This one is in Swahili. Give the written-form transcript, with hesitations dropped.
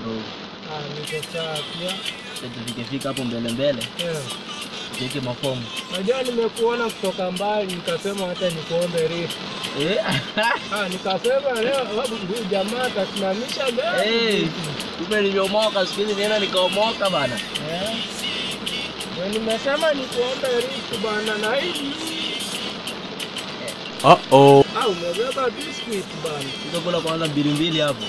bro. Ah, niko sawa pia. Tufike hapo mbele mbele. Tuweke mafomu. Najua nimekuona kutoka mbali nikasema hata nikuombe lift. Ah, nikasema leo huyu jamaa atasimamisha gari. Kumbe niliomoka siku hizi nienda nikaomoka bana. Ndio nimesema nikuombe lift bana na hii. Uh-oh. Ah, umebeba biscuit bana. Hizo kula kwanza mbili mbili hapo.